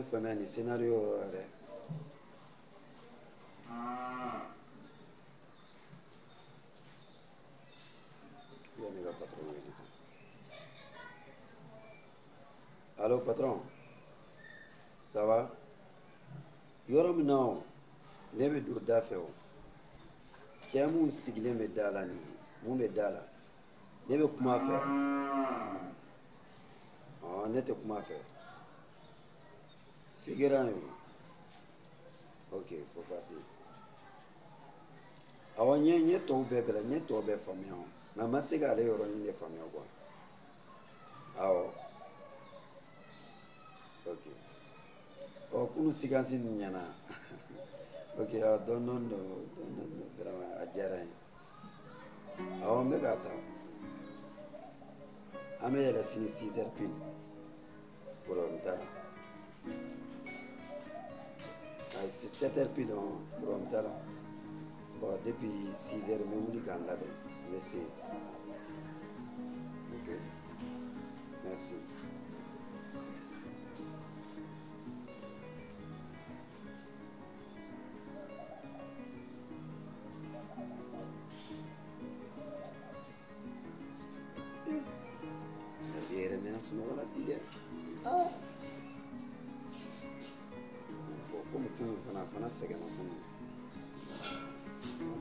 faamuya nin scénario yɔrɔ la dɛ. I bɛ ne ka patron wele tan. Allo patron, ça va? Yɔrɔ min na o, ne bɛ don da fɛ o. Cɛ mun sigilen bɛ da la nin ye, mun bɛ da la? Ne bɛ kuma a fɛ. Ɔ, ne tɛ kuma a fɛ. Figurant de don. Ok, faut partir. Awɔ, n ye tɔw bɛɛ bɛlɛ, n ye tɔw bɛɛ faamuya o. Mais n ma se k'ale yɔrɔnin de faamuya quoi. Awɔ. Ok. Ɔ, kunu séquence nin ɲɛna. Ok, awɔ, dɔɔni dɔɔni don, dɔɔni dɔɔni don, vraiment a diyara n ye. Awɔ, n bɛ k'a ta. An bɛ yɛlɛ sini 6 heures pile. Problème t'a la. Ayi, 7 heures pile, problème t'a la. Bon, depuis 6 heures, n bɛ wuli k'an labɛn. N bɛ se yen. Ok. Merci. La vie yɛrɛ mɛnna sunɔgɔ la bi dɛ. Ah. Bon, komi kunun fana, a fana sɛgɛnna kunun.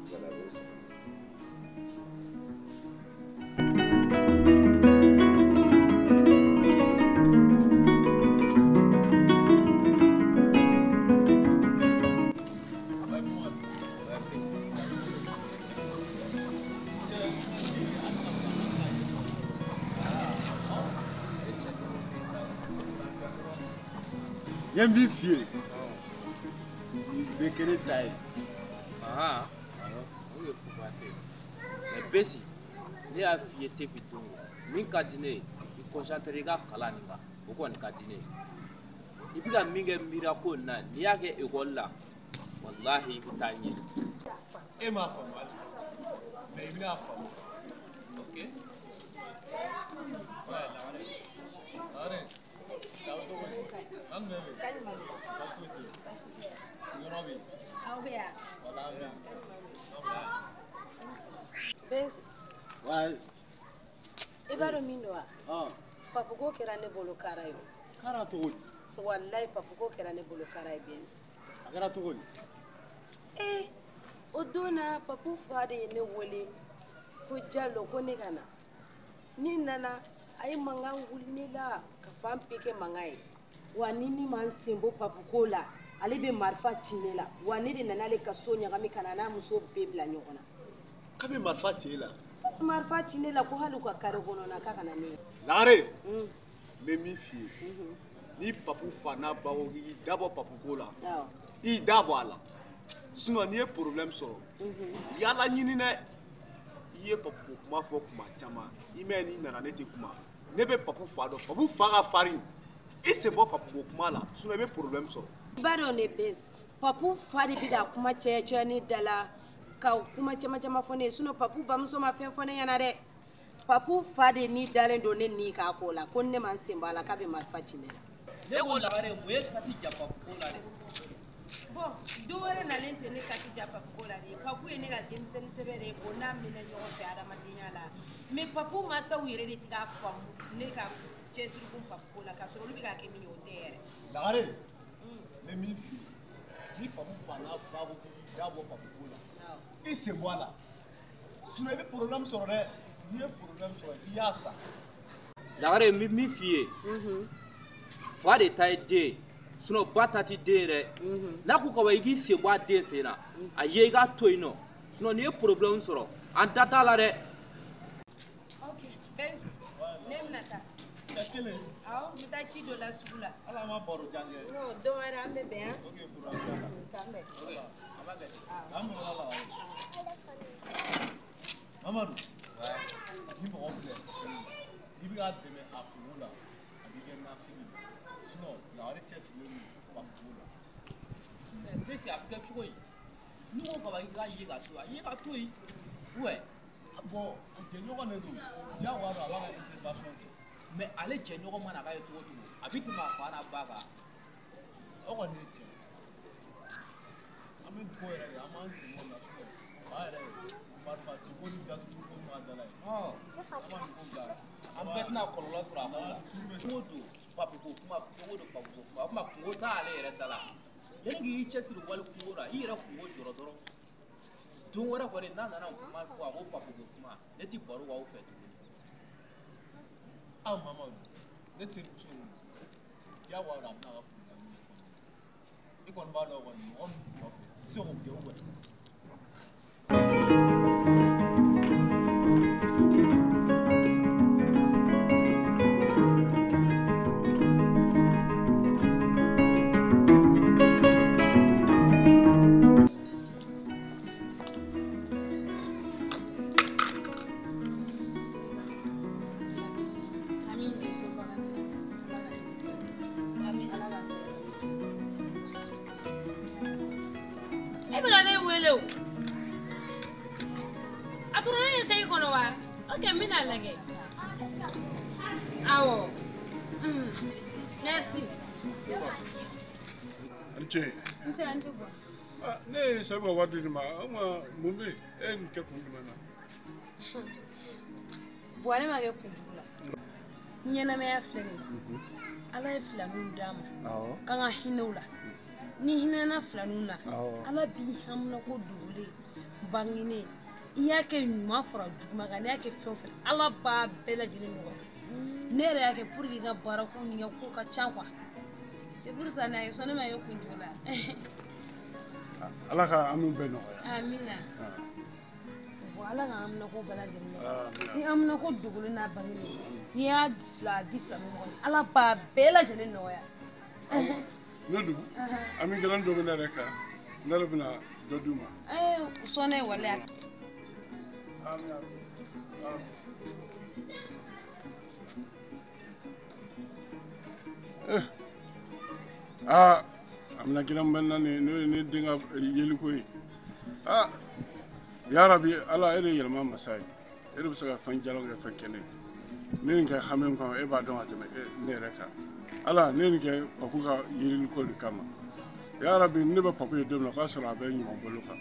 Voilà, a b'o sɔrɔ. N ye min f'i ye, nin bɛɛ kɛ ne ta ye. O ye fuba tɛ. Mais Besi, ne y'a f'i ye depuis don o, min ka di ne ye, i concentré i ka kalan nin kan, o kɔni ka di ne ye. I bɛ ka min kɛ miirako nin na, n'i y'a kɛ ekɔli la, walahi i bɛ taa ɲɛ. E m'a faamu halisa, mais i bɛna faamu. Ok. Ouais, Lagare. Lagare, ça va cogo di? An jumɛn bɛ yen? Baasi foyi tɛ yen. Sigiyɔrɔ bɛ yen. Aw bɛ yan? Wala an bɛ yan. Benzi, Ouais. i b'a dɔn min don wa? Ah. Papu ko kɛra ne bolo kara ye o. Kara cogo di? Walayi papu ko kɛra ne bolo kara ye Benzi. A kɛra cogo di? Ee, o don na papu fa de ye ne wele ko Jalo ko ne ka na. Ni nana a ye mankan wuli ne la ka fan bɛɛ kɛ mankan ye. Wa ni ne ma n sen bɔ papu ko la, ale bɛ marifa ci ne la. Wa ne de nana ale ka so ɲagami ka na n'a muso bɛɛ bila ɲɔgɔn na. K'a bɛ marifa ci e la? Marifa ci ne la ko hali u ka kare kɔnɔ na k'a kana ne ye. Lagare, n bɛ min f'i ye, ni papu fa n'a ba ko k'i da bɔ papu ko la, i da bɔ a la. Sinon n'i ye problème sɔrɔ, yala ɲini dɛ. I ye papu ko kuma fɔ kuma caman, i m'a ye n'i nana ne tɛ kuma. Ne bɛ papu fa dɔn, papu fa ka farin. I sen bɔ papu ko kuma la, sinon i bɛ problème sɔrɔ. I b'a dɔn ne Benzi, papu fa de bɛ ka kuma caya caya ne da la, ka kuma caman caman fɔ ne ye. Sinon papu bamuso ma fɛn fɔ ne ɲɛna dɛ. Papu fa de ni dalen don ne ni k'a ko la, ko ne ma n sen bɔ a la k'a bɛ marifa ci ne la. Ne ko Lagare, mun ye kati ja papu ko la dɛ? Bon, dɔ wɛrɛ nalen tɛ ne kati ja papu ko la de. Papu ye ne ka denmisɛnnin sɛbɛ de ye, bon n'a mɛnna ɲɔgɔn fɛ adamadenya la. Mais papu mansaw yɛrɛ de tɛ k'a faamu ne ka cɛsiri kun papu ko la, k'a sɔrɔ olu bɛ k'a kɛ min ye o tɛ yɛrɛ. Lagare, n bɛ min f'i ye, ni papu fa n'a ba ko k'i da bɔ papu ko la, i sen bɔ a la. Sinon i bɛ problème sɔrɔ dɛ. N'i ye problème sɔrɔ, i y'a sa. Lagare, n bɛ min f'i ye, fa de ta ye den ye, sinon ba ta ti den ye dɛ. N'a ko kaban i k'i sen bɔ a den sen na, a ye i k'a to yen nɔ, sinon n'i ye problème sɔrɔ, an da t'a la dɛ. Ok, Benzi, ne bɛna taa. Ɛ kelen. Awɔ, n bɛ taa ci dɔ la sugu la. Hali an ma baro jan kɛ. Non, don wɛrɛ an bɛ bɛn yan. Ok, problème t'a la. K'an bɛn. Ok, an bɛn la Lagare. Mamadu, ni mɔgɔ filɛ, n'i bɛ k'a dɛmɛ a kungo la, a b'i kɛ nafigi ye. Sinon Lagare cɛsirilen don papu ko la. Mais Besi, a bɛ kɛ cogo di? N'u ko kaban i k'a ye ka to yen, a ye ka to yen. Ouais. Bon, jɛɲɔgɔn de don, diyagoya don a b'a ka intervention kɛ. Mais ale jɛɲɔgɔn mana k'a ye cogo o cogo, a bɛ tɛmɛ a fa n'a ba kan. O kɔni ye tiɲɛ. An bɛ ko yɛrɛ de, an b'an sen bɔ la ba yɛrɛ marifa ci ko ni datugu ko ma da la ye. An b'a nin ko bila. An bɛɛ tɛna kɔlɔlɔ sɔrɔ a ko la. Don o don papi ko kuma, don o don papi ko kuma, o kuma kungo t'ale yɛrɛ da la. Yanni k'i cɛsiri wali kungo la, i yɛrɛ kungo jɔrɔ dɔrɔn. Don wɛrɛ kɔni n'a nana kuma fɔ a ko papi ko kuma, ne ti baro k'aw fɛ tuguni. Ah Mamadu, ne terimuso de don. Diyagoya don a bɛna ka problème ɲɛfɔ ne ye. I kɔni b'a dɔn kɔni mɔgɔ min b'i nɔfɛ i tɛ se k'o kɛ o kɔni. E bɛ ka ne wele o. A tora ne ye sayi kɔnɔ wa? Ok, n bɛna lajɛ. Awɔ. Merci. Ani ce. N tɛ n tɛ bɔ. Ne ye sayi ka wari di nin ma, o ma mun bɛ yen? E ye nin kɛ kun jumɛn na? Buwa ne ma kɛ kunjugu la. Ɲɛnamaya filɛ nin ye. Ala ye filaninw d'a ma. K'an ka hinɛ u la. Ni hinɛna filaninw na, Ala b'i hamina ko dogolen bangenen. I y'a kɛ ɲuman fara juguman kan, n'i y'a kɛ fɛn o fɛn, Ala b'a bɛɛ lajɛlen nɔgɔya. Ne yɛrɛ y'a kɛ pour que i ka baarako ni ka ko ka ca quoi. C'est pour ça n'a ye sɔn ne ma ye kunjugu la. Ala ka an n'u bɛɛ nɔgɔya. Amina. Bon, Ala ka hamina ko bɛɛ lajɛlen nɔgɔya. Ni hamina ko dogolen n'a bangenen, n'i y'a fila di filanin mɔgɔ ma, Ala b'a bɛɛ lajɛlen nɔgɔya. Ne dun, an bɛ garan dɔ bɛ ne yɛrɛ kan, ne yɛrɛ bɛna dɔ d'u ma. Sɔn ne waleya. Aa, a bɛna gilan bɛ na nin n'o ye ne den ka yeliko ye. Aa, yarabi Ala e de ye yɛlɛma masa ye, e de bɛ se ka fɛn jalaw kɛ fɛn kɛnɛ ye. Ne nin kɛ hami kama e b'a dɔn ka tɛmɛ ne yɛrɛ kan. Ala ne nin kɛ Papu ka yeliko de kama. Yarabi ne bɛ Papu ye don min na o k'a sɔrɔ a bɛ ɲuman bolo kan.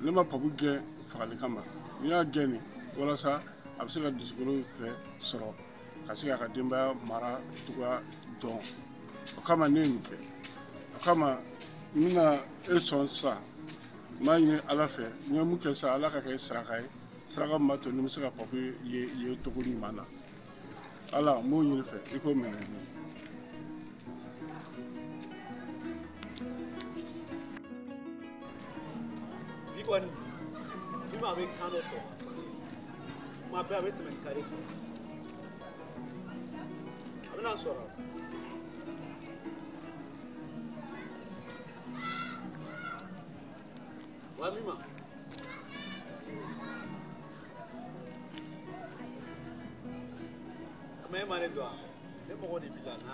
Ne ma Papu gɛn fagali kama. N'i y'a gɛn nin walasa a bɛ se ka dusukolo fɛ sɔrɔ ka se k'a ka denbaya mara cogoya dɔn. O kama ne ye nin kɛ. O kama n bɛna e sɔn sisan. N b'a ɲini Ala fɛ n ye mun kɛ sisan Ala ka kɛ saraka ye. Saraka min b'a to ni n bɛ se ka Papu ye cogo ɲuman na. Ala n b'o ɲini fɛ i k'o minɛ n ye. Bi kɔni ni maa bɛ kan dɔ sɔrɔ kuma bɛɛ a bɛ tɛmɛ ni kare fɛ a bɛna sɔrɔ. Wa min ma ama e ma ne dɔn wa? Ne mɔgɔ de b'i la na.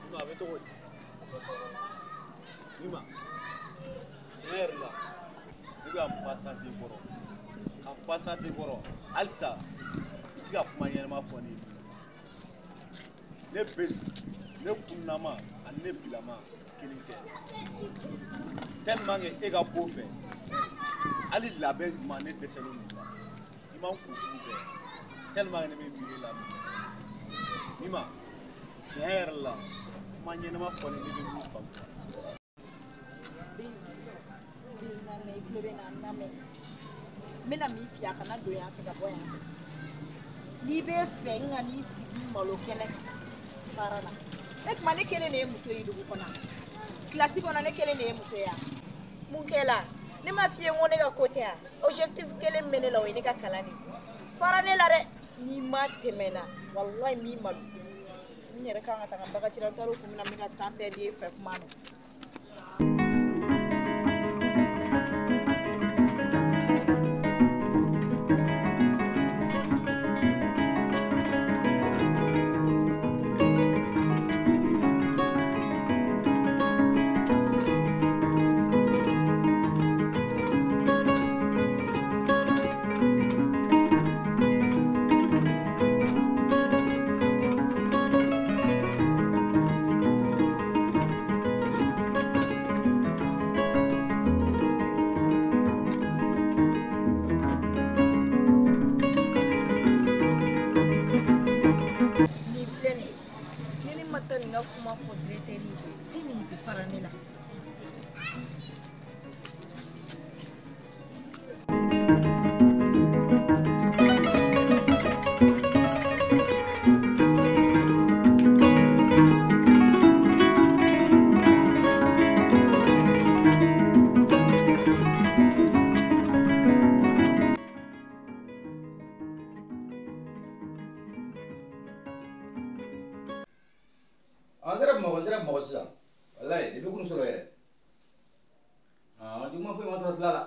Mima a bɛ cogo di? Mima, tiɲɛ yɛrɛ la ne bɛ ka pasante kɔrɔ ka pasante kɔrɔ halisa i tɛ ka kuma ɲɛnama fɔ ne ye. Ne bezi ne kunnama ani ne bilama kelen tɛ tellement que e ka ko fɛ hali labɛn ɲuman ne dɛsɛlen don la i ma n ko sugu bɛɛ tellement que ne bɛ miiri la. Mima, tiɲɛ yɛrɛ la kuma ɲɛnama fɔ ne bɛ min faamu. I tulo bɛ na n lamɛn. N bɛna min f'i ye a kana don yan fɛ ka bɔ yan fɛ. N'i bɛ fɛ n ka n'i sigi malo kɛnɛ kan baara la. E tuma ne kelen de ye muso ye dugu kɔnɔ. Kilasi kɔnɔ ne kelen de ye muso ye. Mun kɛla? Ne ma f'i ye n ko ne ka ko tɛ yan. Objectif kelen min bɛ ne la o ye ne ka kalan de ye. Fara ne la dɛ. N'i ma tɛmɛ n na walahi n b'i malo. N yɛrɛ kan ka taga bagaci la n taara o kun min na n bɛ ka temps perdu e fɛ kuma na. fara ne la. An sera Bamakɔ, n sera Bamakɔ sisan. Walayi, depuis kunun sɔrɔ yɛrɛ. Ah, juguman foyi ma sɔrɔ sira la.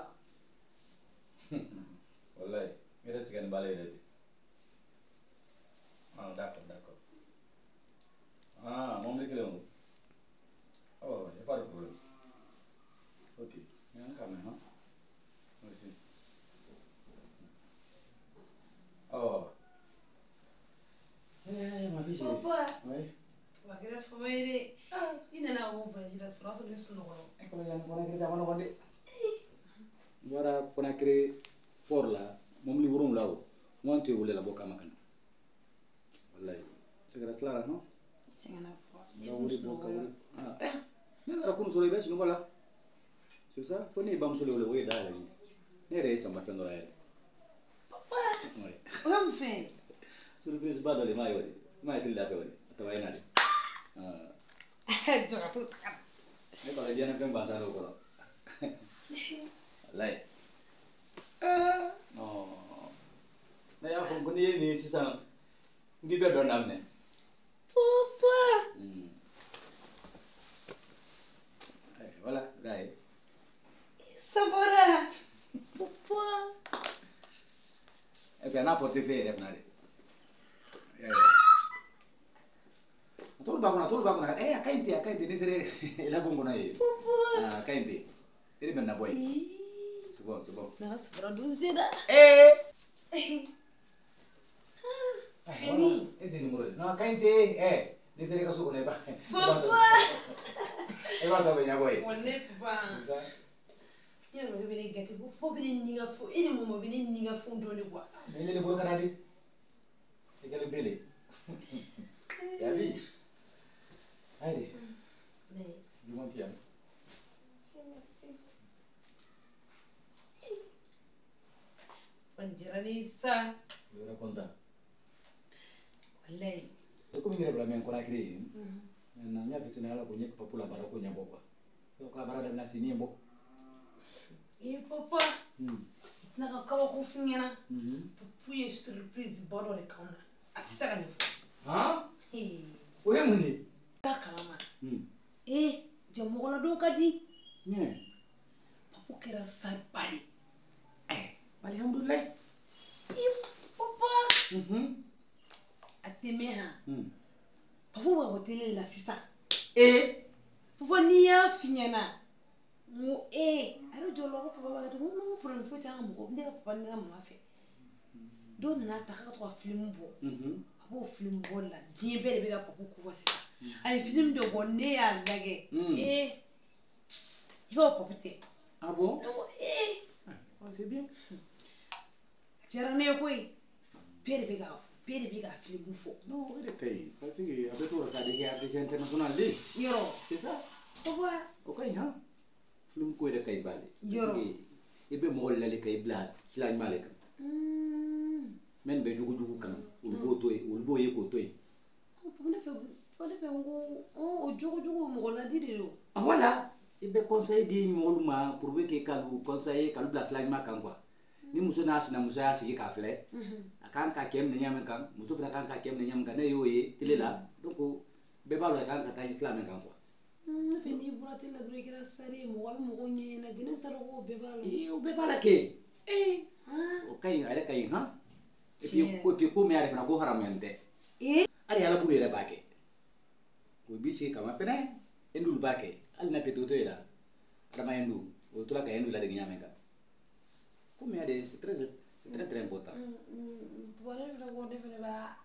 Walayi, n yɛrɛ sɛgɛnnen b'ale yɛrɛ de. Ah, d'accord, d'accord. Ah, mobili kelen o. Oh, y a pas de problème. Ok, an k'a mɛn han. Merci. Oh. Eh, ma fille chérie. Papa. Oui. Wa kɛra fama ye dɛ. I nana bɔ voyage la sɔrɔ sɔrɔ ne sunɔgɔra. E kɔrɔ yan Conakry ta ma nɔgɔn dɛ. N bɔra Conakry port la, mobili 7 o. N ko an to yen wele la bɔ kama ka na. Walayi, sɛgɛra sira la hɔn. Sɛgɛnna papa. N ka wari bɔ ka wari. Ah, eh, ne nana kunun sɔrɔ i bɛ sunɔgɔ la. C'est ça, fo ne ye bamuso de wele o ye da yɛlɛ n ye. Ne yɛrɛ ye sanba fɛn dɔ la yɛrɛ. Papa. Oui. O ye mun fɛn ye? Surprise ba dɔ de m'a ye o de. I m'a ye tele la fɛ o de. A taba ye na de. Ah. Jɔ ka t'o ta ka na. Ne b'a ka diɲɛ fɛn gansan dɔ kɔrɔ. Walayi. Ah, non. Ne y'a fɔ ko n'i ye nin ye sisan, n k'i bɛ dɔn daminɛ. Papa. Eh, voilà, da ye. Sabara. Papa. Et puis a n'a portefeuille yɛrɛ fana de. A t'olu b'a kɔnɔ, a t'olu b'a kɔnɔ. Eh, a ka ɲi ten, a ka ɲi ten. Ne sera i la bon kɔnɔ ye. Papa. Ah, a ka ɲi ten. E de bɛ na bɔ yen. C'est bon, c'est bon. Ne ka sabara dun sera. Eh. Fini. E c'est numéro. Non, a ka ɲi ten. Eh, ne sera i ka so kɔnɔ i b'a. Papa. E b'a tɔ bɛ ɲɛbɔ yen. Wallahi papa. Ne yɛrɛ bɛ ne gâté fo bɛ ne ni ka fo e ni mama bɛ ne ni ka fɛnw dɔn ne quoi. Mais ile bolo kana di. I kɛlen bele. Yabi. Allez. Juguman ti yan. Ban diyara ne ye sa. I yɛrɛ content. Wallahi. Komi n yɛrɛ bila mɛ Conakry yen. Maintenant n y'a f'i ɲɛna ko n ye papu la baara ko ɲɛbɔ quoi. Donc ka baara daminɛ sini ye bɔ. Eh papa. I tɛna ka kabako f'u ɲɛna. Papu ye surprise ba dɔ de k'anw na. A tɛ se ka nin fɔ. Han? O ye mun de ye? I b'a kalama. Eh, ja mɔgɔladon ka di. Papu kɛra sa ba de. Eh, alhamdulilayi. Eh papa. A tɛ mɛn han. Papu b'a bɔ télé la sisan. Eh. Papa n'i y'a f'i ɲɛna. N ko ee a yɛrɛ jɔ la ko papa b'a kɛ ten, n ko non problème foyi tɛ an ka mɔgɔ ne ka papa ni ne ka mama fɛ. Dɔw nana ta k'a ka to ka film bɔ. A b'o film bɔ la diɲɛ bɛɛ de bɛ ka papu kofɔ sisan. A ye film dɔ bɔ ne y'a lajɛ. Ee i b'a fɔ papu tɛ. Ah bon? Ne ko ee. Oh, c'est bien. A diyara ne ye koyi. Bɛɛ de bɛ k'a bɛɛ de bɛ ka film fɔ. Non, o de ka ɲi parce que a bɛ t'o la sa de kɛ artiste international de. Yɔrɔ. C'est ça. Papa. O ka ɲi han. Film ko yɛrɛ ka ɲi ba de. Yɔrɔ. Parce que i bɛ mɔgɔ lali ka i bila sira ɲuman de kan. Mɛ nin bɛ jugujugu kan olu b'o to yen, olu b'o ye k'o to yen. Ne fɛ n ko o jogojugu mɔgɔ ladi de don. Ah voilà, i bɛ conseil di mɔgɔw ma pour que k'olu conseiller k'olu bila sira ɲuman kan quoi. Ni muso n'a sinamuso y'a sigi k'a filɛ, a kan ka kɛ minɛ ɲɛ min kan, muso fana kan ka kɛ minɛ ɲɛ min kan, ne y'o ye télé la, donc bɛɛ b'a dɔn a kan ka taa sira min kan quoi. Ne fɛ n'i bɔra télé la dɔrɔn i kɛra sari ye, mɔgɔ bɛ mɔgɔw ɲɛɲɛna ne t'a dɔn ko bɛɛ b'a la. Ee o bɛɛ b'a la kɛ. Ee o ka ɲi, a yɛrɛ ka ɲi han. Et puis ko min yɛrɛ fana ko haramuya tɛ. Hali alaburu yɛrɛ b'a kɛ. O b'i sigi kama fɛnɛ, Hindu b'a kɛ. Hali n'a pété o la, adama Hindu, o tora ka Hindu ladege ɲa min kan. Ko min yɛrɛ c'est très très important. Papa ne fɛnɛ ko ne fɛnɛ b'a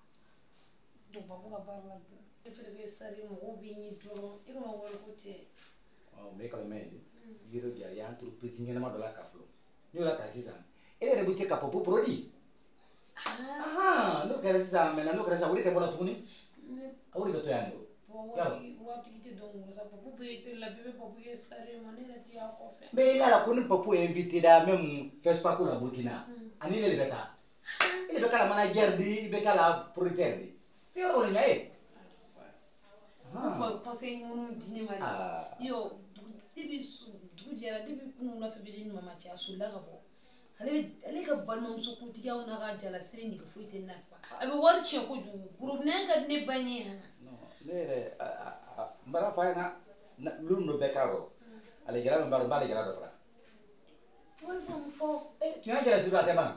don papu ka baara la dun. Ne fɛnɛ bɛ sari mɔgɔw b'i ɲɛ dɔrɔn e ka wari ko tɛ. Ɔ mais quand même yɔrɔ bi a ye entreprise ɲɛnama dɔ la ka fɔlɔ. N'i y'o la ta sisan, e yɛrɛ bɛ se ka papu produit. Ah, n'o kɛra sisan maintenant n'o kɛra sisan o de tɛ bɔ la tuguni. O de bɛ to yan de. Waritigi tɛ dɔn sa Papu bɛ la bɛɛ bɛ Papu ye sare ma ne yɛrɛ tɛ y'a kɔfɛ. Mais il a la ko ni Papu est invité da même FESPACO la Burkina. Ani ne de bɛ taa. E de bɛ k'a la manager di, i bɛ k'a la producteur di. Fɛn o de ɲɛ ye. Ko conseil minnu di ne ma de. Yo depuis dugu jɛra depuis kunun wula fɛ bɛ ne ni mama cɛ a solila ka bɔ. Ale ka balimamuso kuntigiyaw n'a ka jalasiri nege foyi tɛ ne na. A bɛ wari tiɲɛ kojugu. Gorobinɛ ka di ne ba ye han. Ne yɛrɛ n b'a fɔ a ɲɛna lon dɔ bɛɛ k'a rɔ. Ale jara min b'a rɔ n b'ale jara dɔ fara. Wari fɔ mun fɔ. Tiɲɛ jara siri a tɛ ban.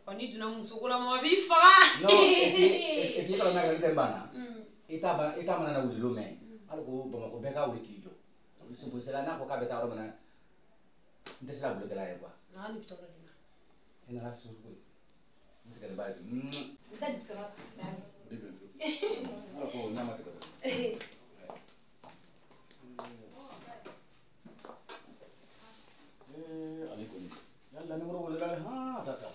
Ɔ n'i donna muso ko la mɔgɔ b'i faga. Non et puis e ka dɔn n'a kɛra n tɛ ban na. I ta mana na wuli lon mɛn. Hali ko Bamakɔ bɛɛ k'a wuli k'i jɔ. Sela n'a ko k'a bɛ taa yɔrɔ min na n tɛ se ka bolokɛla ye quoi. N'a ni bitɔn dɔ d'i ma. I nana sugu koyi. N bɛ se ka nin baara kɛ. N tɛ bitɔn dɔ ta. Ala ko ɲama tigɛ. Ale kɔni yala nimoro wele la han ta ta.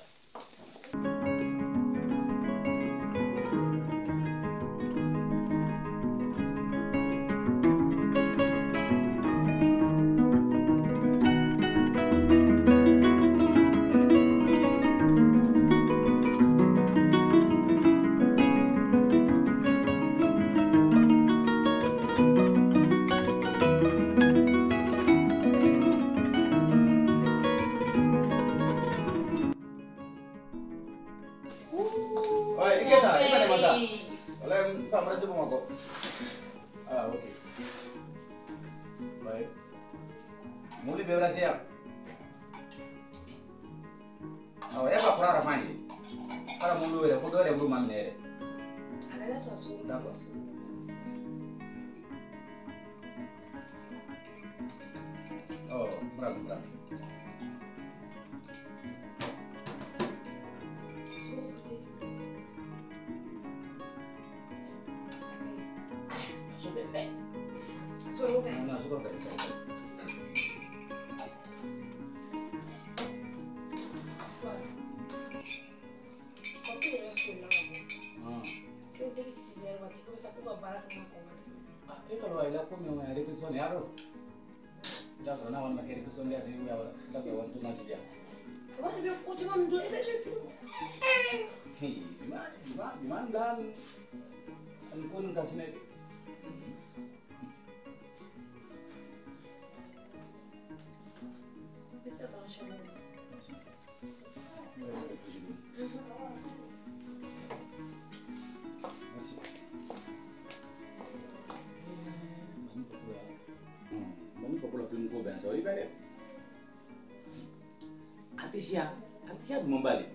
Artisia duman b'ale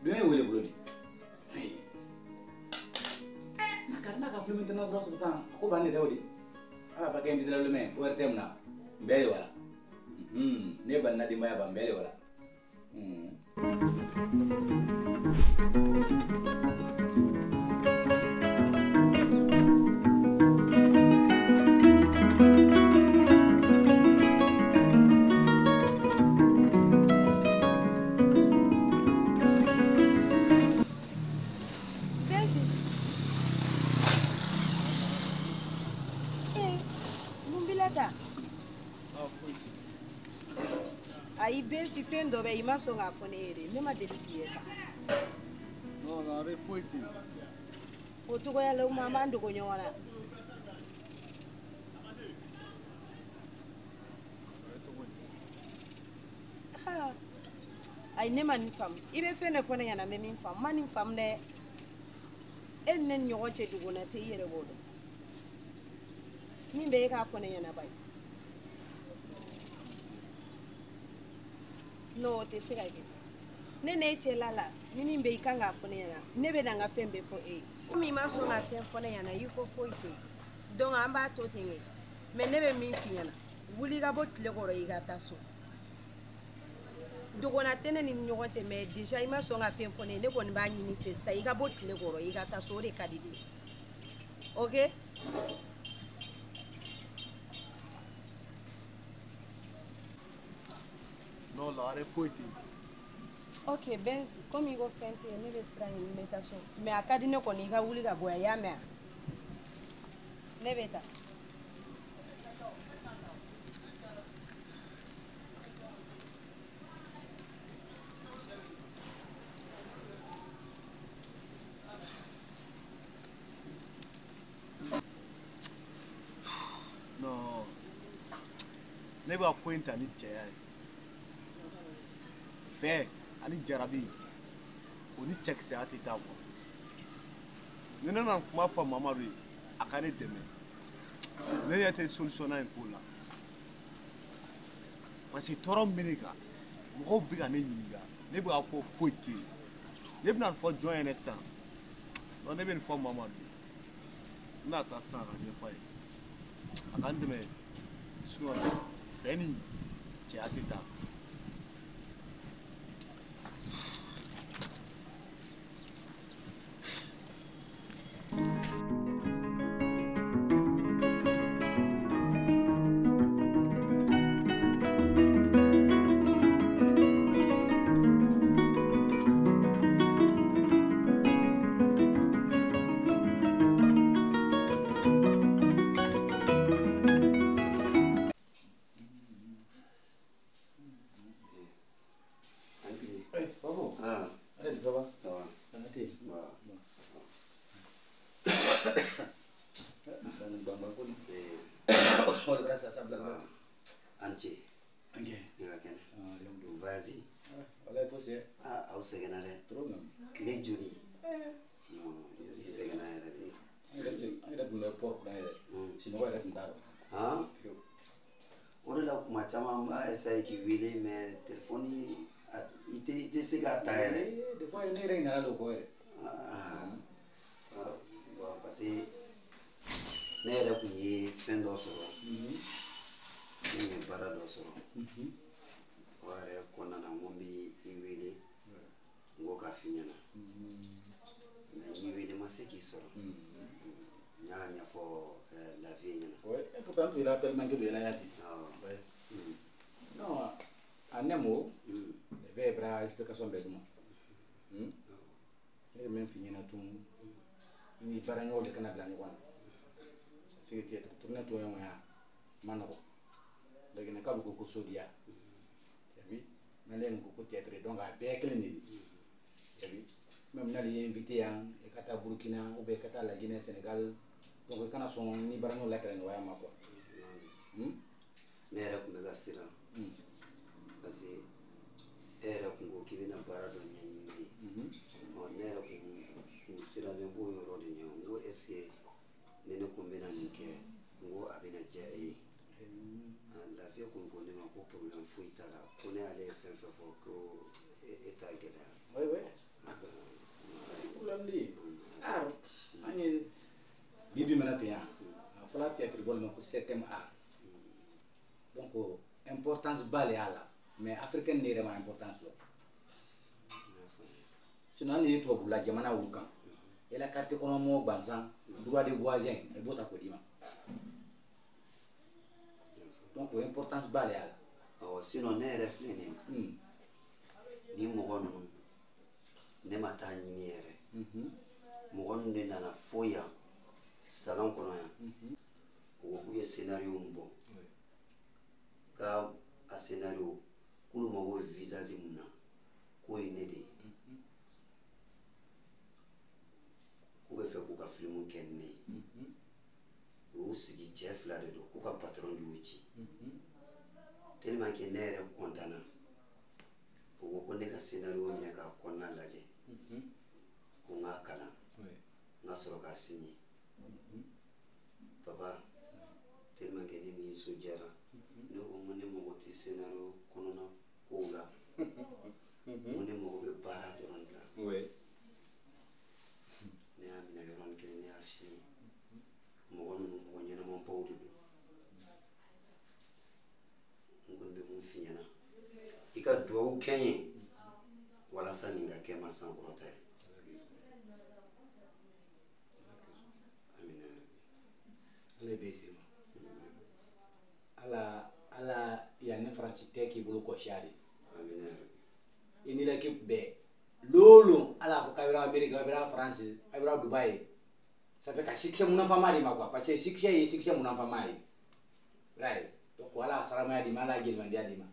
dɔ ye wele bolo di n'a ka film international sɔrɔ tan a ko b'an yɛrɛ o de ala ba kɛ n bidala lomɛ o yɛrɛ tɛ mun na n bɛɛ de wala ne ba na denbaya ba n bɛɛ de wala. Ayi Bensi fɛn dɔ bɛ yen i ma sɔn k'a fɔ ne ye de ne ma deli k'i ye tan. Non non are foyi tɛ yen. O cogoya la o ma an b'an dogo ɲɔgɔn na. Ayi ne ma nin faamu i bɛ fɛn dɔ fɔ ne ɲɛna n bɛ min faamu n ma nin faamu dɛ e ni ne ni ɲɔgɔn cɛ dogona tɛ i yɛrɛ b'o dɔn min bɛ e k'a fɔ ne ɲɛna bayi. Non o tɛ se ka kɛ ne n'e cɛla la ni min bɛ i kan k'a fɔ ne ɲɛna ne bɛ na n ka fɛn bɛɛ fɔ e ye komi i ma sɔn ka fɛn fɔ ne ɲɛna i ko foyi tɛ yen donc an b'a to ten kɛ mais ne bɛ min f'i ɲɛna wuli i ka bɔ tile kɔrɔ i ka taa so dogona tɛ ne ni ɲɔgɔn cɛ mais déjà i ma sɔn ka fɛn fɔ ne ye ne kɔni b'a ɲini fɛ sisan i ka bɔ tile kɔrɔ i ka taa so o de ka di ne ye ok. Non, la foyi tɛ yen. Ok, ben komi i ko fɛn tɛ yen ne bɛ sira ɲini n bɛ taa so mais a ka di ne kɔni i ka wuli ka bɔ yan i y'a mɛn wa? Ne bɛ taa. Non, ne b'a ko in ta ni cɛya ye. Fɛ ani jarabi o ni cɛkisɛya tɛ taa quoi. Ni ne nana kuma fɔ Mamadu ye, a ka ne dɛmɛ. Ne ɲɛ tɛ solution na in ko la. Parce que tɔɔrɔ min bɛ ne kan, mɔgɔw bɛ ka ne ɲininka, ne bɛ k'a fɔ foyi tɛ yen. Ne bɛna nin fɔ jɔn yɛrɛ sisan? Non, ne bɛ nin fɔ Mamadu ye. N bɛna taa sisan ka ɲɛfɔ a ye. A ka n dɛmɛ, sinon fɛ ni cɛya tɛ taa. Aw sɛgɛnna dɛ. Tile joli? Non, i sɛgɛnna yɛrɛ de. An yɛrɛ tun bɛ port kɔnɔ yɛrɛ. Sunɔgɔ yɛrɛ tun t'a rɔ. Han? O de la kuma caman n b'a essayer k'i wele mais téléphone i tɛ se k'a ta yɛrɛ. Des fois ne yɛrɛ ɲinɛna o kɔ yɛrɛ. Bon, parce que ne yɛrɛ tun ye fɛn dɔ sɔrɔ. Ne tun ye baara dɔ sɔrɔ. O yɛrɛ kɔnɔna na n ko n b'i wele. N ko k'a f'i ɲɛna. Mais n y'i wele n ma se k'i sɔrɔ. N y'a ɲɛfɔ Lavier ɲɛna. Ouais, et pourtant tu l'as tellement que de la yati. Ouais. Non, en un mot, les vrais explication bɛɛ d'u ma. Ne bɛ min f'i ɲɛna tun, i ni baaraɲɔgɔn de kana bila ɲɔgɔn na. Parce que théâtre tournée tɔ ye yan ma nɔgɔn. Laginɛkaw bɛ ko sodiya. T'as vu? N'ale ko ko théâtre, donc a bɛɛ kelen de ye. T'as vu? Même n'ale ye invité yan, i ka taa Burukina ou bien i ka taa Laginɛ, Sénégal, donc i kana sɔn ni baaraɲɔgɔn lakɛlɛɲɔgɔnya ma quoi. Ne yɛrɛ tun bɛ ka siran. Parce que e yɛrɛ kun ko k'i bɛna baara dɔ ɲɛɲini ne ye. Ɔ ne yɛrɛ kun sirannen b'o yɔrɔ de ɲɛ. N ko est ce que ni ne ko n bɛna nin kɛ, n ko a bɛna diya e ye. Lafiya kun ko ne ma ko problème foyi t'a la, ko ne y'ale ye fɛn fɛn fɔ ko e t'a gɛlɛya. Oui, oui. Problème de ye. Art, an ye bi bi mana ten yan, a fɔra théâtre bɔli ma ko septième art. Donc importance ba de y'a la, mais africaine ne yɛrɛ ma importance lɔ. Sinon hali n'i ye tubabula jamana olu kan, i la carte kɔnɔ mɔgɔ gansan, droit de voisin, i b'o ta k'o d'i ma. Donc o importance ba de y'a la. Awɔ, sinon ne yɛrɛ filɛ nin ye, ni mɔgɔ ninnu, ne ma taa ɲini yɛrɛ. Mɔgɔ ninnu de nana fo yan, salon kɔnɔ yan. U ko k'u ye scénario min bɔ, k'a a scénario k'olu mago bɛ visage mun na, k'o ye ne de ye. K'u bɛ fɛ k'u ka film kɛ ni ne ye. U y'u sigi, cɛ fila de don, k'u ka patron de y'u ci. Tellement que ne yɛrɛ content na, u ko ko ne ka scénario minɛ k'a kɔnɔna lajɛ, ko n k'a kalan, n ka sɔrɔ k'a signer. Papa, tellement que ne nisɔndiyara, ne ko n ko ne mago tɛ scénario kɔnɔna kow la, n ko ne mago bɛ baara dɔrɔn de la. Ne y'a minɛ yɔrɔnin kelen, ne y'a signer. Mɔgɔ ninnu mɔgɔ ɲɛnamabaw de don. N kɔni bɛ mun f'i ɲɛna, i ka duwawu kɛ n ye walasa nin ka kɛ n ma sankɔrɔta ye. Amina yarabi. Ala bɛ se ma. Ala ala yanni Faransi tɛ k'i bolo kɔsi a de. Amina yarabi. I ni l'équipe bɛɛ lolo ala fɔ k'a bɛ Amérique, a bɛ France, a bɛ Dubaï. Ça fait ka succès munafama di ma quoi, parce que succès ye succès munafama ye. Right. Donc wala saramaya di ma ala gelimandiya di ma.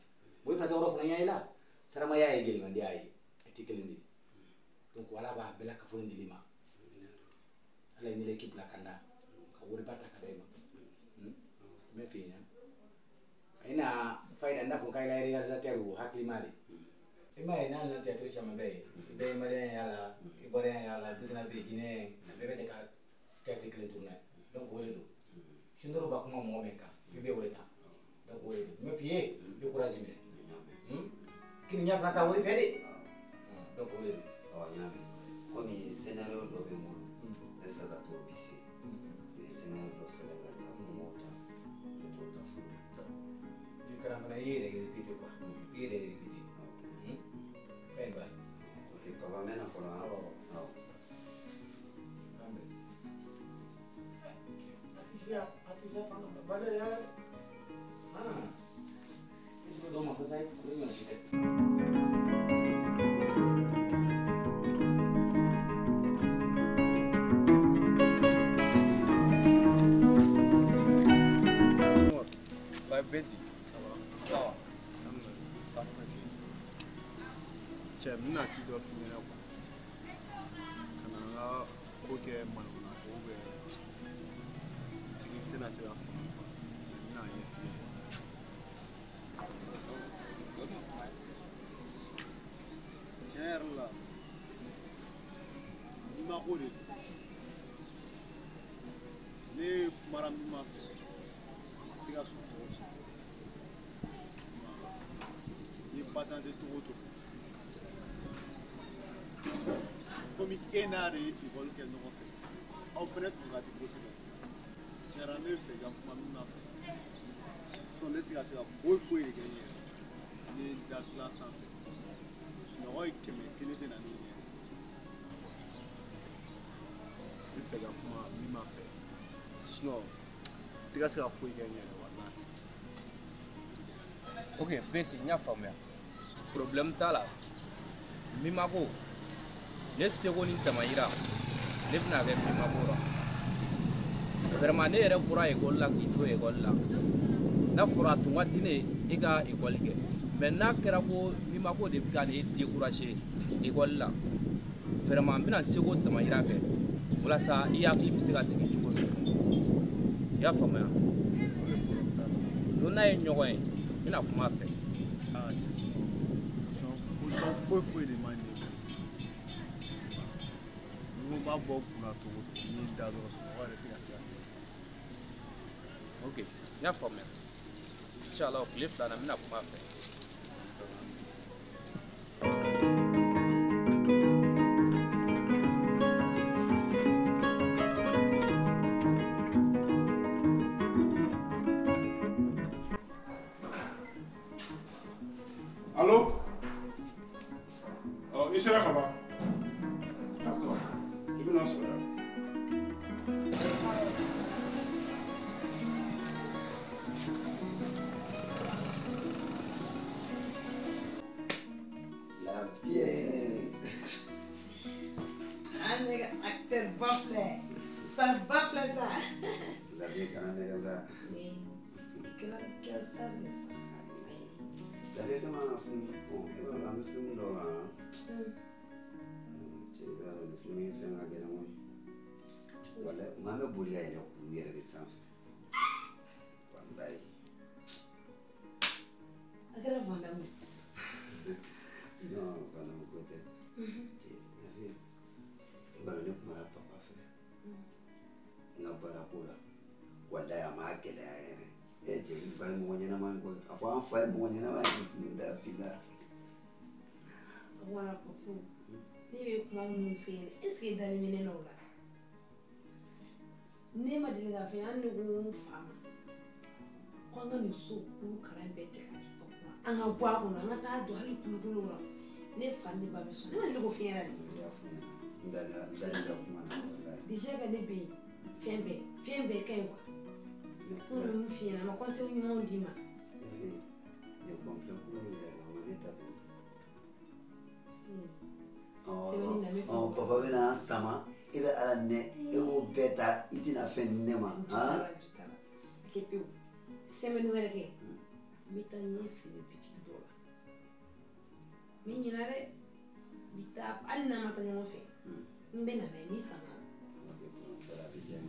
Bon i fana tɛ yɔrɔ fana ɲɛ i la. Saramaya ye gelimandiya ye. A tɛ kelen de. Donc wala b'a bɛɛ la kafo in dili ma. Ala ye ne la équipe la ka na ka wariba ta ka d'a ma. N bɛ f'i ɲɛna. A ina fayida n'a fɔ k'a ye réalisateur o hakilima de. I m'a ye n'a nana théâtre caman bɛ yen. I bɛɛ ye malien y'a la, ivoirien y'a la, Burkina bɛ yen, Guinéen, a bɛɛ bɛ de ka théâtre kelen tourner. Donc o de don. Sundoro b'a kuma mɔgɔ min kan, i bɛ o de ta. Donc o de don. N bɛ f'i ye, i bɛ courage minɛ. Kini ɲɛ fana t'a wari fɛ de. Donc o de don. Awɔ, n y'a mɛn. Komi scénario dɔ bɛ n bolo, n bɛ fɛ ka t'o bise. U ye scénario dɔ sɛbɛn ka di yan, ko n k'o ta, n bɛ t'o ta fɔlɔ. I kalan fana i yɛrɛ répété quoi. I yɛrɛ répété. Fɛn ba ye. Ok, papa n bɛ na fɔlɔ. Awɔ. Awɔ. An bɛ. Atisia fana bale ya. Ah. Isi dɔw ma fɔ sa ye, olu ɲɔgɔn si tɛ. Besi. Ça va. Ça va. Cɛ n bɛna ci dɔ f'i ɲɛna quoi. Ka na n ka ko kɛ manamana ko bɛ tigi tɛna se ka faamu quoi. Mais n bɛna ɲɛf'i ye quoi. Tiɲɛ yɛrɛ la n'i ma ko de don. Ne kumara min ma fɛ a tɛ ka sɔn fɔlɔ ci. I ye patienté togo o togo. Komi e n'a de ye ekɔli kɛ ɲɔgɔn fɛ, aw fɛnɛ tun ka di kosɛbɛ. Tiɲɛ yɛrɛ la ne bɛ fɛ i ka kuma min fɛ. Sinon ne tɛ ka se ka foyi foyi de kɛ n yɛrɛ ye. Ne ye n da dilan sanfɛ. Sunɔgɔ ye 100 tɛ na ne ɲɛ. N bɛ fɛ ka kuma min ma fɛ. Sinon n tɛ ka se ka foyi kɛ n yɛrɛ walahi. Ok, Besi, n y'a faamuya. Problème t'a la. Mimako, ne seko ni tamayira, ne bɛna kɛ Mimako la. Vraiment ne yɛrɛ bɔra ekɔli la k'i to ekɔli la. N'a fɔra a tun ka di ne ye e ka ekɔli kɛ. Mais n'a kɛra ko Mimako de bɛ ka ne décourager ekɔli la, vraiment n bɛna n seko tamayira kɛ walasa i hakili bɛ se ka sigi cogo min. I y'a faamuya? Don n'a ye ɲɔgɔn ye, n bɛna kuma a fɛ. Ah, caution foyi foyi de man ɲi ne bolo. Ni ko n b'a bɔ kunna togo o togo, n'i ye n da dɔrɔn sunɔgɔ yɛrɛ tɛ ka se ka kɛ. Ok, n y'a faamuya. Inshallah, tile 2 na n bɛna kuma a fɛ. Allô? I sera ka ban? D'accord. I bɛna sɔrɔ yan. La bien. An ne ka acteur ba filɛ. Star ba filɛ sa. La bien kana nɛgɛ sa. Oui. Kɛra star de sa. La bien fɛn mana film bon i b'a dɔn an bɛ film dɔ kan. Cɛ i b'a dɔn nin film in fɛn ka gɛlɛn koyi. Walayi maa bɛ boli ka yɛlɛ kulu yɛrɛ de sanfɛ. Walayi. A kɛra Van Damme. Non, Van Damme ko tɛ. Cɛ la bien i b'a dɔn ne kumana papa fɛ. N ka baara ko la. Walayi a m'a gɛlɛya yɛrɛ. E cɛ i fa ye mɔgɔ ɲɛnama ye koyi. A fɔ an fa ye mɔgɔ ɲɛnama ye nin da f'i la. Wala Papu, ne bɛ kuma minnu f'e ɲɛna, est ce que dalen bɛ ne na o la? Ne ma deli k'a f'i ɲɛna, hali ne ko n fa ma ko an ka nin so kulu kalan bɛɛ cɛ ka di Papu ma, an ka bɔ a kɔnɔ, an ka taa don hali kulukolo la. Ne fa ni ne ba bɛ sɔn, ne ma deli k'o f'i ɲɛna de. I y'a fɔ n ɲɛna. N dalen ka kuma na walayi. Déjà ka ne bɛ yen, fɛn bɛɛ ka ɲi quoi. N bɛ mun f'i ɲɛna, a ma conseil ɲumanw d'i ma. Ne complet ko in yɛrɛ o ma ne ta bɛn. Sɛbɛnni na ne Ɔ papa bɛna an sama E bɛ ala nɛ e b'o bɛɛ ta i tɛna fɛn di ne ma. Kɛ pewu. Semaine wɛrɛ kɛ n bɛ taa ɲɛ feere bitigi dɔ la. N bɛ ɲinɛ dɛ. N bɛ taa hali n'an ma taa ɲɔgɔn fɛ. N bɛ na n'a ye n'i sanna.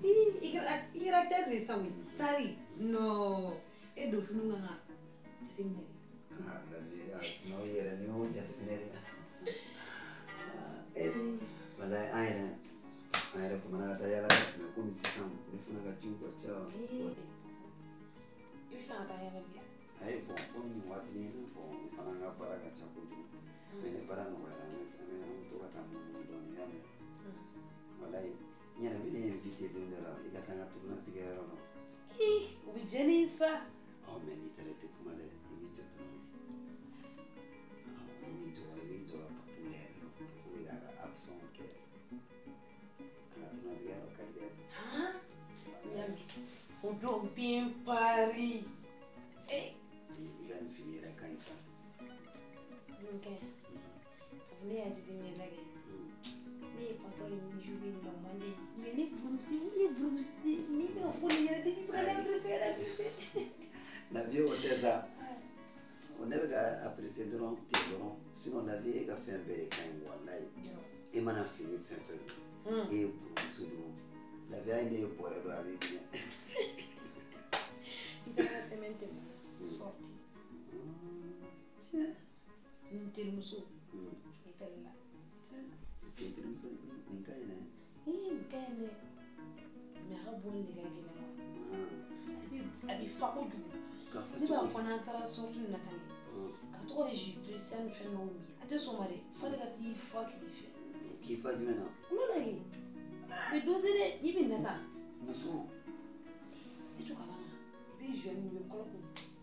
I kɛra acteur de ye sa koyi. Sari non e don finiw kan ka jateminɛ de. Ah la vie, ah sinon i yɛrɛ n'i m'o jateminɛ de. Walayi an yɛrɛ famana ka taa yala dɛ, mais komi sisan ne fana ka ciw ka ca. I bɛ fɛ ka taa yala bi yan? Ayi bon komi nin waatinin na bon n fana ka baara ka ca kojugu. Mais ni baara nɔgɔyara an bɛ to ka taa munumunu dɔɔnin i y'a mɛn. Walayi n yɛrɛ bɛ ne invité don dɔ la i ka taa n ka tournage kɛyɔrɔ la. O bɛ diya ne ye sa. Ɔ mais n'i taara i tɛ kuma dɛ, i b'i jɔ dɔrɔn de. I b'i jɔ i b'i jɔ ka papu lajɛ dɔrɔn papu bɛ k'a ka action kɛ. An ka tournage kɛyɔrɔ ka di dɛ. N y'a mɛn. O don bɛ n pari. I ka nin fini yɛrɛ ka ɲi sa. Nin ka ɲi. Ne y'a jateminɛ la kɛ. Ne ye pantalon ni jupe nin o man di ye. Mais ne burusi ne burusi ne bɛ ko nin yɛrɛ depuis ka ne apprécier ka apprécier. La vie o tɛ sa. O ne bɛ ka apprécier dɔrɔn ten dɔrɔn sinon la vie e ka fɛn bɛɛ de ka ɲi walayi. E mana fini fɛn fɛn don. E ye burumuso don. La vie hali ne ye bɔrɛ don a b'i minɛ. N taara semaine tɛmɛna sortie. N terimuso. Hôtel la. I terimuso nin ka ɲi dɛ. Nin ka ɲi dɛ. Mais a ka bɔli de ka gɛlɛn ma. A bɛ fa kojugu. Ne b'a fɔ n'an taara sortie nin na tan de. A ka to ka jus pressé ni fɛn dɔw min. A tɛ sɔn ma dɛ. F'ale ka t'i fa tile fɛ. K'i fa jumɛn na? Olu la yen. A bɛ doser dɛ. N'i bɛ na tan. Muso. E to kalama. I bɛ jus min i bɛ kɔlɔko.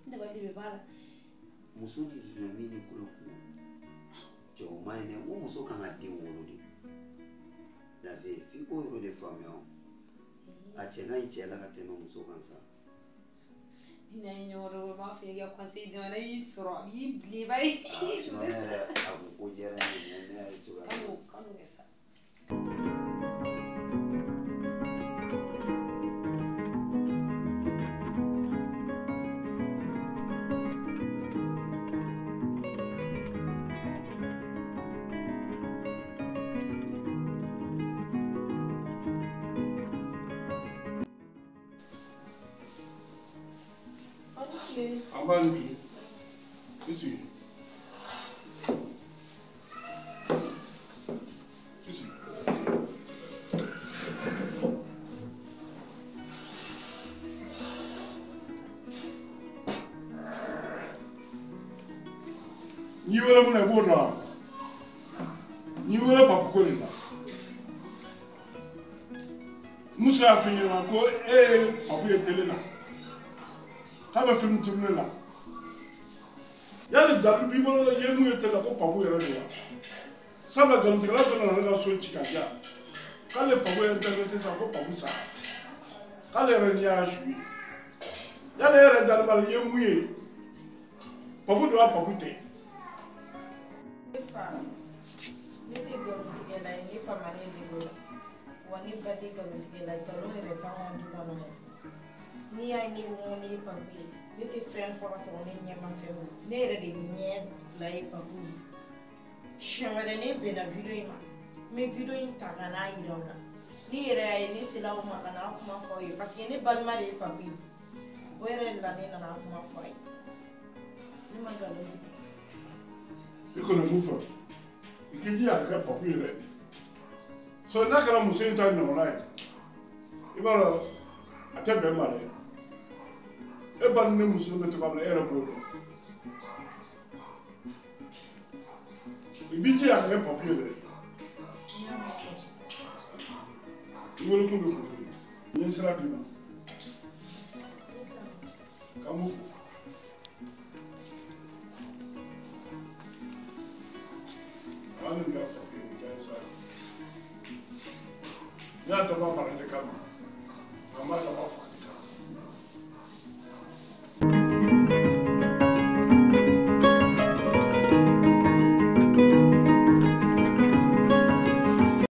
N dabali de bɛ b'a la. Muso ni jus min ni kɔlɔko. Cɛ o ma ɲi dɛ. N ko muso kan ka den wolo de. La vie f'i k'o yɔrɔ de faamuya o. A cɛ ka ɲi cɛ la ka tɛmɛ muso kan sa. Ni n'an ye ɲɔgɔn dɔn, n b'a fɔ i ka conseil d'i ma n'a y'i sɔrɔ a b'i bilen ba ye. Sinon ne yɛrɛ a kun ko diyara ne ye mais ne y'a ye cogoya min na. Kanu kɛ sa. An b'a ni tile. I sigi. I sigi. N'i wele mun na i b'o dɔn wa? N'i wele papu ko de la. Musa y'a f'i ɲɛna ko e ye papu ye télé la. K'a bɛ film tourner la. Yali dalu b'i bolo i ye mun ye télé la ko papu yɛrɛ de wa? Sabula nkalontigɛla dɔ nana ne ka so ci ka di yan. K'ale papu ye internet san ko papu sara. K'ale yɛrɛ ni y'a su ye. Yali e yɛrɛ dalen b'a la i ye mun ye? Papu don wa papu tɛ? Ne fa, ne tɛ nkalontigɛla ye, ne fa ma ne dege o la. Wa ne ba tɛ nkalontigɛla ye, nkalon yɛrɛ t'anw ka du kɔnɔ yɛrɛ. N'i y'a ye ne ko ne ye papu ye, ne tɛ fɛn fɔ ka sɔrɔ ne ɲɛ ma fɛn ye. Ne yɛrɛ de ɲɛ fila ye papu ye. Siɲɛ wɛrɛ ne bɛnna vidéo in ma, n bɛ vidéo in ta ka n'a yira aw la. Ni yɛrɛ y'a ye ne sera aw ma ka n'a kuma fɔ aw ye parce que ne balima de ye papu ye. O yɛrɛ de la ne nana kuma fɔ a ye. Ne ma nkalon tigɛ. I kɔni mun fɛ i k'i jija ka kɛ papu ye dɛ. So n'a kɛra muso in ta ɲɔgɔnna ye, i b'a dɔn a tɛ bɛn ma dɛ. E ba ni ne muso bɛ cogoya min na e yɛrɛ b'o dɔn. I b'i jija ka kɛ papu ye dɛ. I wolo kun bɛ kun ye. N ye sira d'i ma. K'an b'u fo. Ala ni ka papu ye o diya ye sa. Ne y'a dabɔ a marali kama, nka n m'a dabɔ a